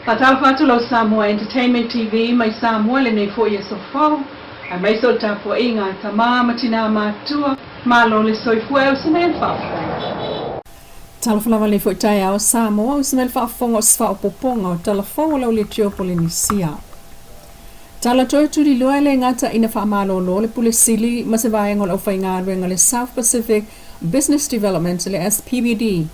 Faatalofa atu lau Samoa Entertainment TV mai Samoa i lenei foi aso fou, aemaise o le tapuaiga a tama ma tinā matutua, malo le soifua e uso nei le faafofoga. Talofa lava lenei foi taeao Samoa, uso mai le faafofoga o se faaopoopoga o tala fou o lau Leitio Polenisia. Tala toe tuliloa e le gata ina faamalolo le Pule Sili ma se vaega o le aufaigaluega a le South Pacific Business Development le SPBD,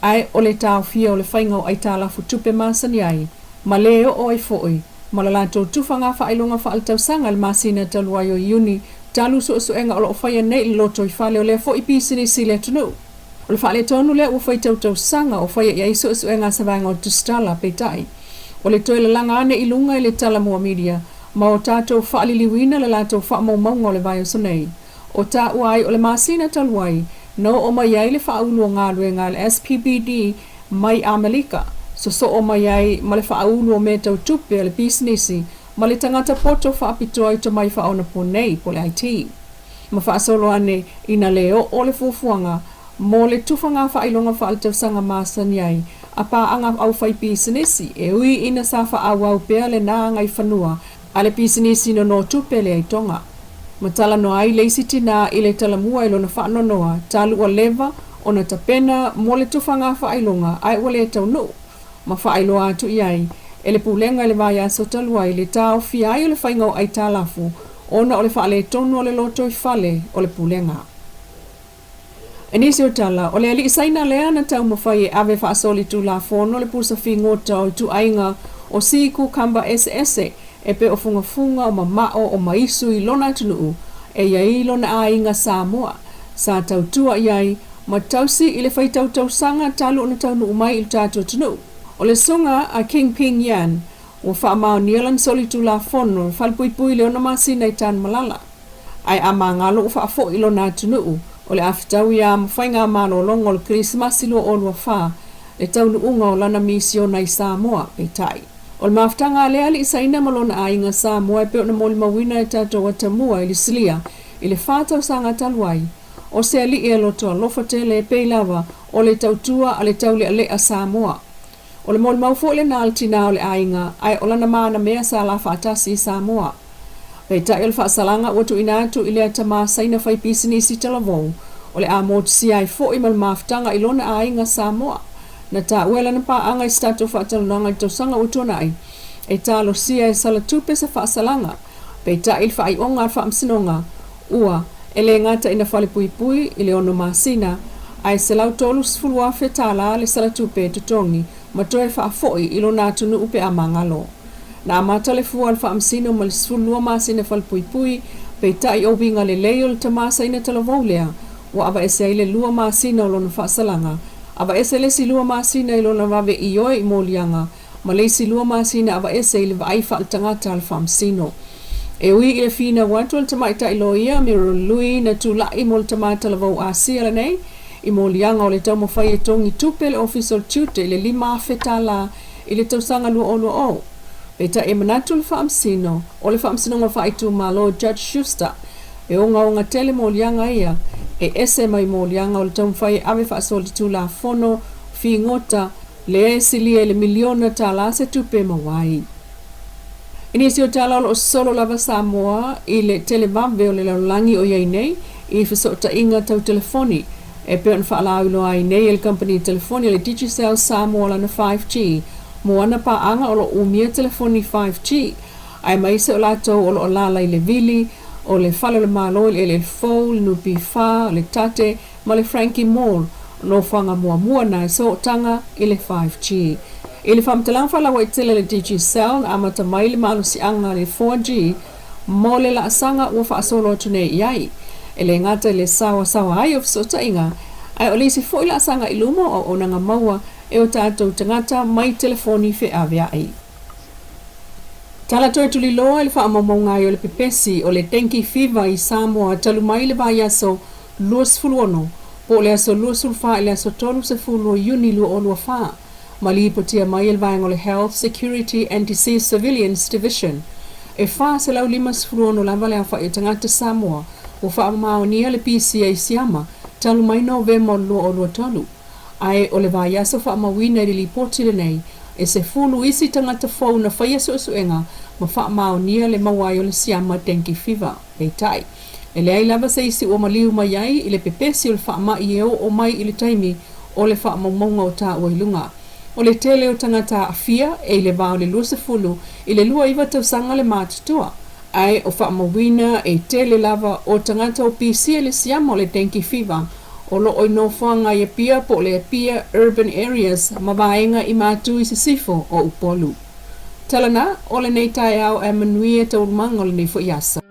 ae o le taofia o le faiga o aitalafu tupe masani ai ma lē oo ai foi ma le latou tufaga faailoga faaletausaga i le masina talu ai o Iuni talu suesuega o lo o faia nei i le lotoifale o lea foi pisinisi i le atunuu. O le faaletonu lea ua fai tautausaga o faia i ai suesuega a se vaega o Tusitala, peitai, o le toe lalaga ane i luga i le Talamua Media ma o tatou faaliliuina le latou faamaumauga o le vaiaso nei. O taua ai o le masina talu ai na oo mai ai le faaulu o galuega a le SPBD mai Amelika, sosoo mai ai ma le faaulu o mea tau tupe a le pisinisi ma le tagata poto faapitoa i tomai faaonaponei po o le IT. Ma faasolo ane ina le oo le fuafuaga mo le tufaga faailoga faaletausaga masani ai a paaga aufaipisinisi e ui ina sa faaauau pea lena agaifanua a le pisinisi nonotupe le aitoga. Ma talanoa ai le isi tinā i le talamua i lona faanoanoa talu ua leva ona tapena mo le tufaga faailoga ae ua le taunuu ma faailoa atu i ai e le Pulega i le vaiaso talu ai le taofia ai o le faiga o aitalafu ona o le faaletonu o le lotoifale o le Pulega. I nisi o tala, o le alii Saina lea na taumafai e ave faasolitulafono le pusa figota o ituaiga o sea cucumber eseese e pei o fugafuga, o mamao, o maisu i lona atunuu e i ai lona aiga Samoa sa tautua i ai ma tausi i le faitautausaga talu ona taunuu mai i le tatou atunuu. O le susuga a King Ping Yan ua faamaonia lana solitulafono falepuipui i le ono masina i Tanumalala. Ae a magalo ua faafoi i lona atunuu, o le a fetau ia ma faigamalologa o le Kerisimasi 2024, le taunuuga o lana misiona i Samoa, peitai. O le mafutaga a lea alii Saina ma lona aiga Samoa e pei ona molimauina e tatou atamua i le silia i le fa tausaga talu ai, o se alii e loto alofa tele e pei lava o le tautua a le taulealea Samoa. O le molimau foi lena a le tinā o le aiga, ae o lana manamea sa la faatasi i Samoa. Peitai o le faasalaga ua tuuina atu i lea tama Saina fai pisinisi talavou, o le a motusia ai foi ma le mafutaga i lona aiga Samoa. Na taua e lana paaga i se tatou faatalanoaga i le tausaga ua tuanai, e talosia e salatupe se faasalaga. Peitai i le faaiuga a le Faamasinoga, ua, e le gata ina falepuipui i le ono masina, ae $130,000 le salatupe e totogi ma toe faafoi i lona atunuu pe a magalo. Na amata le fua a le Faamasino ma le 12 masina falepuipui, peitai o uiga lelei o le tama saina talavou lea, ua aveese ai le lua masina o lona faasalaga, aveese le isi lua masina i lona vave ioe i moliaga, ma le isi lua masina aveese i le vaai faaletagata a le Faamasino. E ui i le finau atu a le tamaitai loia Muriel Lui na tulai mo le tama talavou Asia lenei i moliaga o le taumafai e togi tupe le Ofisa o le Tiute i le $5,000 i le tausaga 2020. Peitai e manatu le Faamasino o le Faamasinoga Faaitumalo Judge Schuster e ogaoga tele moliaga ia e ese mai moliaga o le taumafai e ave faasolitulafono figota lea e silia i le miliona tala se tupe e maua ai. I nisi o tala o lo o solo lava Samoa i le televave o le lalolagi o i ai nei i fesootaiga tau telefoni e pei ona faalauiloa ai nei e le kamupani telefoni a le Digicel Samoa lana 5G mo ana paaga o lo o umia telefoni 5G aemaise o latou o lo o lala i le vili o le Fale o le Malo i le Eleele Fou, le NPF, le Tate ma le Frankie Mall, nofoaga muamua na e sootaga i le 5G. I le faamatalaga faalauaitele a le Digicel na amata mai le malosiaga le 4G mo le laasaga ua faasolo atu nei i ai. E le gata i le saoasaoa ai o fesootaiga, ae o le isi foi laasaga i luma o auaunaga maua e o tatou tagata mai telefoni feaveai. Tala toe tuliloa i le faamaumauga ai o le pepesi o le dengue fever i Samoa talu mai le vaiaso 26, po o le aso 24 i le aso 30 o Iuni 2024, ma lipotia mai e le vaega o le Health Security and Disease Surveillance Division. E 456 lava le aofai o tagata Samoa ua faamaonia le pisia i Siama talu mai Novema o le 2023, ae o le vaiaso faamauina i le lipoti lenei E 10 isi tagata fou na faia suesuega ma faamaonia le maua ai o le siama dengue fever. Peitai, e leai lava se isi ua maliu mai ai i le pepesi o le faamai e oo mai i le taimi o le faamaumauga o taua i luga. O le tele o tagata aafia e i le va o le 20 i le 29 tausaga le matutua, ae o faamauina e tele lava o tagata o pisia i le siama o le dengue fever o loo i nofoaga i Apia po o le Apia Urban Areas ma vaega i matu i sisifo o Upolu. Tala na o lenei taeao ae manuia taualumaga o lenei foi aso.